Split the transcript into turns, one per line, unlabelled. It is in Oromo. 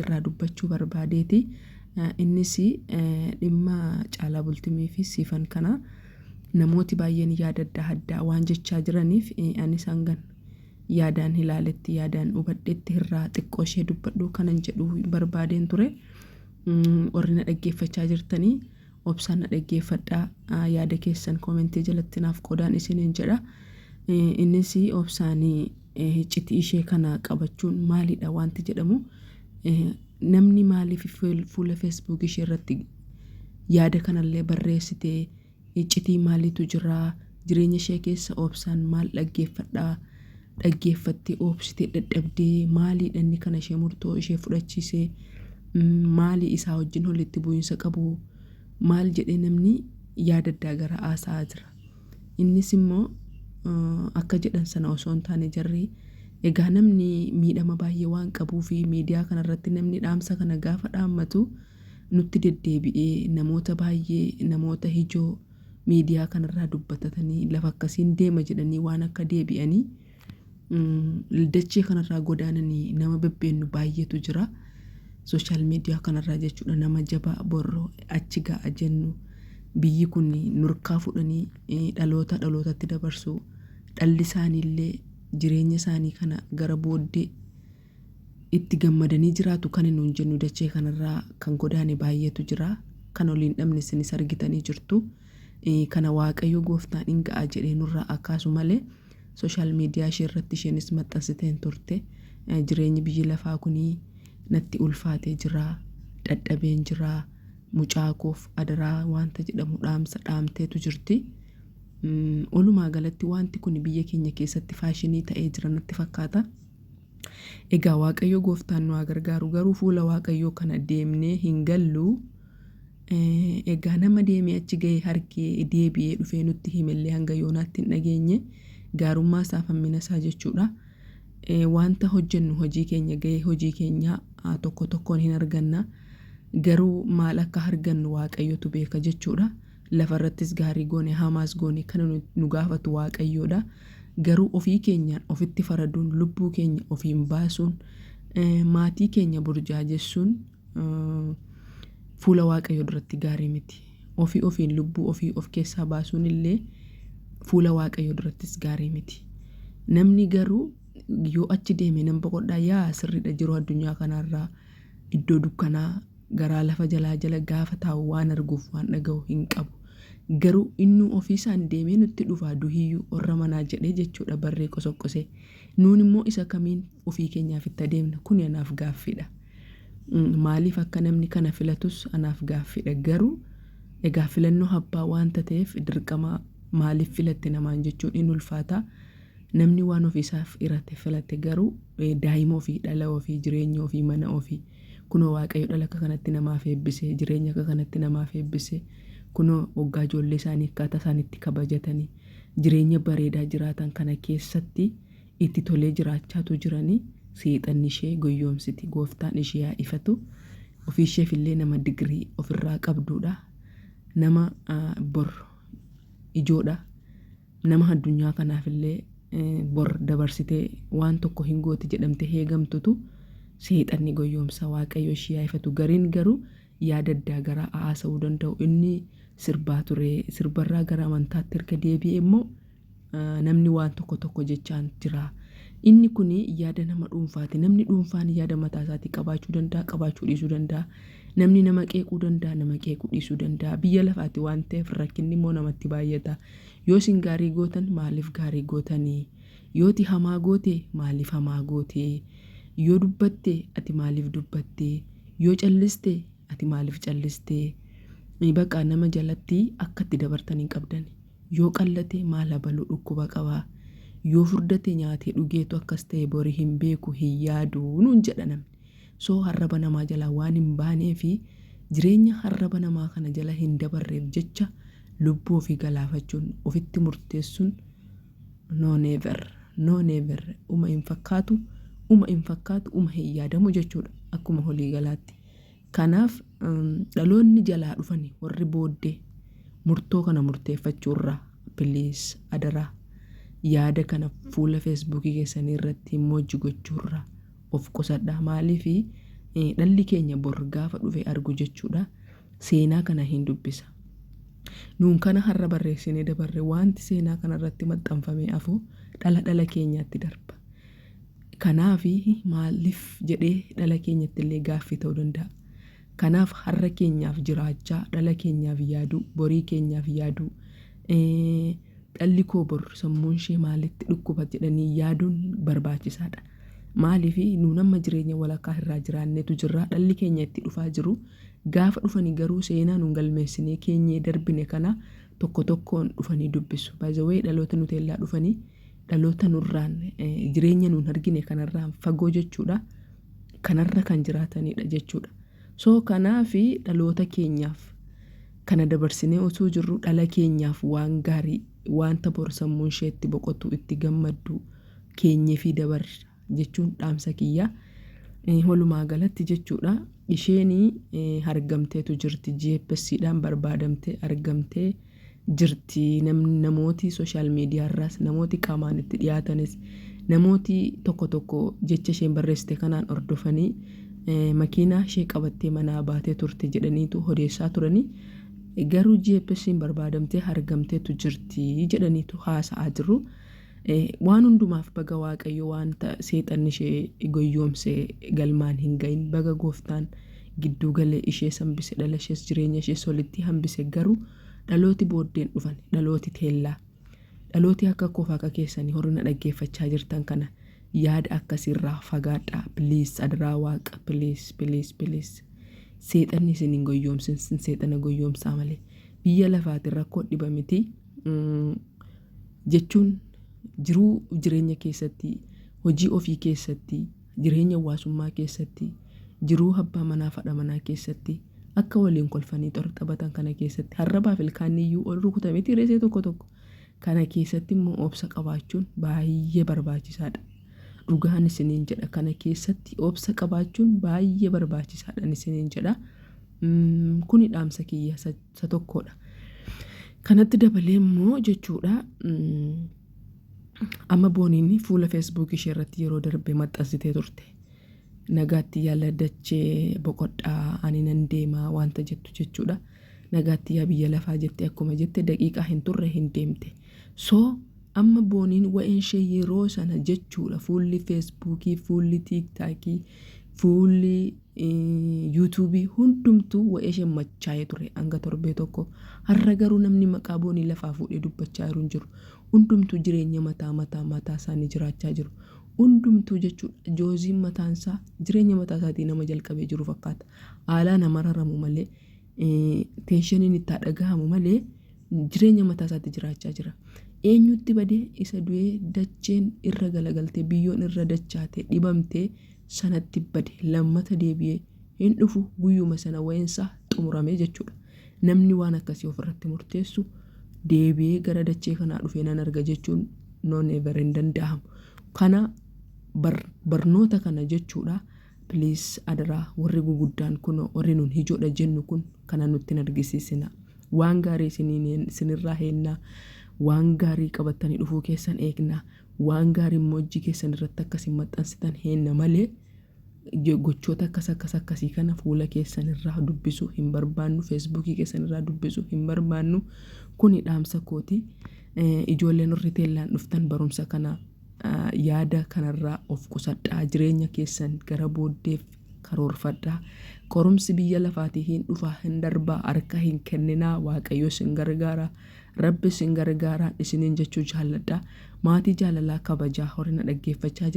Irraa dubbachuu barbaadeeti. Innis dhimma Caalaa Bultumee fi Siifan kana namooti baay'een yaada adda addaa waan jechaa jiraniif, anis hangan yaadaan ilaaletti, yaadaan hubadhetti irraa xiqqoo ishee dubbadhu kanan jedhu barbaadeen ture. Warri na dhaggeeffachaa jirtanii obsaan na dhaggeeffadhaa, yaada keessan koomentii jalatti naaf qoodaan isiniin jedha. Innis obsaan iccitii ishee kana qabachuun maalidha wanti jedhamu, namni maaliif fuula Feesbuukii ishee irratti yaada kanallee barreessite, iccitii maaliitu jira, jireenya ishee keessa obsaan maal dhaggeeffadhaa, dhaggeeffattee obsitee dadhabdee maaliidha inni kana ishee murtoo ishee fudhachiise, maalii isaa wajjin walitti bu'iinsa qabu, maal jedhee namni yaada addaa gara haasa'aa jira. Innis immoo akka jedhan sana osoo hin taane, jarri egaa namni miidhama baay'ee waan qabuu fi miidiyaa kanarratti namni dhaamsa kana gaafa dhaammatu nutti deddeebi'ee, namoota baay'ee, namoota ijoo miidiyaa kanarraa dubbatatanii lafa akkasiin deema jedhanii waan akka deebi'anii dachee kanarraa godaananii nama bebbeennu baay'eetu jira. Social media kanarraa jechuudha, nama jabaa borro achi ga'a jennu biyyi kun nurkaa fudhanii dhaloota dhalootatti dabarsu, dhalli isaaniillee jireenya isaanii kana gara booddee itti gammadanii jiraatu kan nuun jennu dachee kanarraa kan godaane baay'eetu jira. Kan oliin dhabne isinis argitanii jirtu. Kana Waaqayyo gooftaan hin ga'a jedhee nurraa akkaasu malee, social media ishee irratti isheenis maxxansiteen turte. Jireenyi biyyi lafaa kunii natti ulfaatee jira, dadhabeen jira, mucaa koof adaraa wanta jedhamu dhaamsa dhaamteetu jirti. Walumaa galatti wanti kun biyya keenya keessatti faashinii ta'ee jira natti fakkaata. Egaa Waaqayyo gooftaan nu haa gargaaru, garuu fuula Waaqayyoo kana deemnee hin gallu. Egaa nama deemee achi ga'ee harkee deebi'ee dhufee nutti himellee hanga yoonaatti hin dhageenye, gaarummaa isaa hammina isaa jechuudha. Wanta hojjennu, hojii keenya, ga'ee hojii keenyaa tokko tokkoon hin arganna. Garuu maal akka argannu Waaqayyotu beeka jechuudha. Lafarrattis gaarii goone hamaas goone kan nu gaafatu Waaqayyoodha. Garuu ofii keenyaan ofitti faraduun, lubbuu keenya ofiin baasuun, maatii keenya burjaajessuun fuula Waaqayyoo duratti gaarii miti. Ofii ofiin lubbuu ofii of keessaa baasuun illee fuula Waaqayyoo durattis gaarii miti. Namni garuu yoo achi deeme nan boqodhaa yaa sirriidha, jiru addunyaa kanarraa iddoo dukkanaa garaa lafa jalaa jala gaafa taa'u waan arguuf waan dhaga'u hin qabu. Garuu innuu ofiisaan deemee nutti dhufaa duhiyyuu orra manaa jedhee jechuudha barree qosoqqosee. Nuun immoo isa kamiin ofii keenyaaf itti adeemna? Kuni anaaf gaaffiidha. Maaliif akka namni kana filatus anaaf gaaffiidha. Garuu egaa filannoo abbaa waanta ta'eef dirqama maaliif filatte namaan jechuun in ulfaata. Namni waan ofiisaaf hirate filate, garuu daa'ima ofii, dhala ofii, jireenya ofii, mana ofii, kunoo Waaqayyo dhala akka kanatti namaaf eebbise, jireenya akka kanatti namaaf eebbise, kunoo waggaa ijoollee isaanii akkaataa isaan itti kabajatanii jireenya bareedaa jiraatan kana keessatti itti tolee jiraachaatu jiranii, seexanni ishee goyyoomsiti. Gooftaan ishee haa ifatu. Ofii isheef illee nama digirii ofirraa qabduudha, nama bor ijoodha, nama addunyaa kanaaf illee bor dabarsitee waan tokko hin gooti jedhamte heegamtutu seexanni goyyoomsa. Waaqayyo ishee haa ifatu. Gariin garuu yaada addaa garaa haasa'uu danda'u. Inni sirbaa ture, sirbarraa gara amantaatti erga deebi'e immoo namni waan tokko tokko jechaan jira. Inni kun yaada nama dhuunfaati. Namni dhuunfaan yaada mataa isaatii qabaachuu danda'a, qabaachuu dhiisuu danda'a. Namni nama qeequu danda'a, nama qeequu dhiisuu danda'a. Biyya lafaati waan ta'eef rakkinni immoo namatti baay'ata. Yoo isin gaarii gootan, maaliif gaarii gootanii? Yooti hamaa goote, maaliif hamaa goote? Yoo dubbatte, ati maaliif dubbatte? Yoo calliste, ati maaliif calliste? Baqa nama jalatti akka itti dabartan hin qabdan. Yoo qallate maal abaluu dhukkuba qabaa? Yoo furdate nyaatee dhugeetu akkas ta'e, bori hin beeku, hin yaadu nuun jedha namni. So harraba namaa jalaa waan hin baanee fi jireenya harraba namaa kana jala hin dabarreef jecha lubbuu ofii galaafachuun ofitti murteessuun no, never, no, never, uma hin fakkaatu, uma hin fakkaatu, uma hin yaadamu jechuudha akkuma holii galaatti. Kanaaf dhaloonni jalaa dhufani warri booddee murtoo kana murteeffachuurraa please adaraa, yaada kana fuula Feesbuukii keessanii irratti immoo gochuurraa of qusadha. Maaliif Dhalli keenya bor gaafa dhufe argu jechuudha. Seenaa kana hin dubbisa. Nuun kana har'a barreessinee dabarre, wanti seenaa kanarratti maxxanfamee hafu dhala dhala keenyaatti darba. Kanaafi maaliif jedhee dhala keenyatti illee gaaffii ta'uu danda'a. Kanaaf har'a keenyaaf jiraachaa, dhala keenyaaf yaaduu, borii keenyaaf yaaduu, dhalli koo bor sammuun ishee maalitti dhukkuba jedhanii yaaduun barbaachisaadha. Maaliif nuun amma jireenya walakkaa irraa jiraannetu jirra, dhalli keenya itti dhufaa jiru. Gaafa dhufanii garuu seenaa nuun galmeessinee keenyee darbine kana tokko tokkoon dhufanii dubbisu. Baay'ee dhaloota nuteellaa dhufanii dhaloota nurraan jireenya nuun argine kanarraan fagoo jechuudha. Kanarra kan jiraatanidha jechuudha. So kanaafi dhaloota keenyaaf kana dabarsinee osoo jirru, dhala keenyaaf waan gaarii, wanta bor sammuun ishee itti boqotu, itti gammaddu keenyee fi dabarra jechuun dhaamsa kiyya. Walumaa galatti jechuudha, isheen argamteetu jirti, GPSdhaan barbaadamtee argamtee jirti. Namooti social mediarraas, namooti qaamaan itti dhiyaatanis, namooti tokko tokko jecha isheen barreessite kanaan hordofanii makiinaa ishee qabattee manaa baatee turte jedhaniitu odeessaa turanii. Garuu GPS'n barbaadamtee argamteetu jirti jedhaniitu haasa'aa jiru. Waan hundumaaf baga Waaqayyo wanta seexanni ishee goyyoomse galmaan hin gahin, baga gooftaan gidduu galee ishee hambise, dhala ishees jireenya ishees walitti hambise. Garuu dhalooti booddeen dhufan, dhalooti teellaa, dhalooti akka koof akka keessanii horina dhaggeeffachaa jirtan kana, yaada akkasiirraa fagaadhaa, please, adaraa Waaqa, please, please, please. Seexanni isin hin goyyoomsin, seexana goyyoomsaa malee. Biyya lafaatiin rakkoo dhiba miti jechuun, jiruu jireenya keessatti, hojii ofii keessatti, jireenya hawaasummaa keessatti, jiruu abbaa manaa fi haadha manaa keessatti, akka waliin kolfanii taphatan kana keessatti harrabaaf ilkaanni iyyuu ol rukutamee reesee tokko tokko kana keessatti immoo obsa qabaachuun baay'ee barbaachisaadha. Dhugaan isiniin jedha, kana keessatti obsa qabaachuun baay'ee barbaachisaadha isiniin jedha. Kuni dhaamsa kiyya isa tokkodha. Kanatti dabalee immoo jechuudha, amma Booniin fuula Feesbuukii ishee irratti yeroo darbe maxxansitee turte. Nagaatti yaala dachee boqodhaa, ani nan deemaa wanta jettu jechuudha. Nagaatti yaa biyya lafaa jette, akkuma jette daqiiqaa hin turre hin deemte. So amma Booniin wa'een ishee yeroo sana jechuudha, fuulli Feesbuukii, fuulli Tiiktaakii, fuulli Yuutuubii hundumtuu wa'ee ishee machaa'ee ture hanga torbee tokko. Har'a garuu namni maqaa Boonii lafaa fuudhee dubbachaa jiru hin jiru. Hundumtuu jireenya mataa mataa mataa isaanii jiraachaa jiru. Hundumtuu jechuudha, Jooziin mataansaa jireenya mataa isaatii nama jalqabee jiru fakkaata. Haalaa nama raramu malee, tensioniin itti haa dhagahamu malee, jireenya mataa isaatti jiraachaa jira. Eenyutti badee? Isa du'ee dacheen irra galagaltee, biyyoon irra dachaatee dhibamtee sanatti bade. Lammata deebi'ee hin dhufu, guyyuma sana wa'eensaa xumurame jechuudha. Namni waan akkasii ofirratti murteessu deebi'ee gara dachee kanaa dhufee nan arga jechuun no, never, hin danda'amu. Kana barnoota kana jechuudha. Please, adaraa, warri guguddaan kun, warri nun ijoodha jennu kun, kana nutti hin argisiisina. Waan gaarii isinirraa eegnaa, waan gaarii qabattanii dhufuu keessan eegnaa, waan gaarii immoo hojii keessan irratti akkasin maxxansitan heenna malee, gochoota akkas akkas akkasii kana fuula keessan irraa dubbisuu hin barbaannu, Feesbuukii keessan irraa dubbisuu hin barbaannu. Kuni dhaamsa kooti. Ijoolleen warri teellaan dhuftan barumsa kana, yaada kanarraa of qusadhaa, jireenya keessan gara booddeef karoorfadhaa. Qorumsi biyya lafaatii hin dhufaa, hin darbaa, harka hin kenninaa. Waaqayyo isin gargaara, Rabbi isin gargaara isiniin jechuu jaalladha. Maatii jaalalaa kabajaa horina dhaggeeffachaa jira.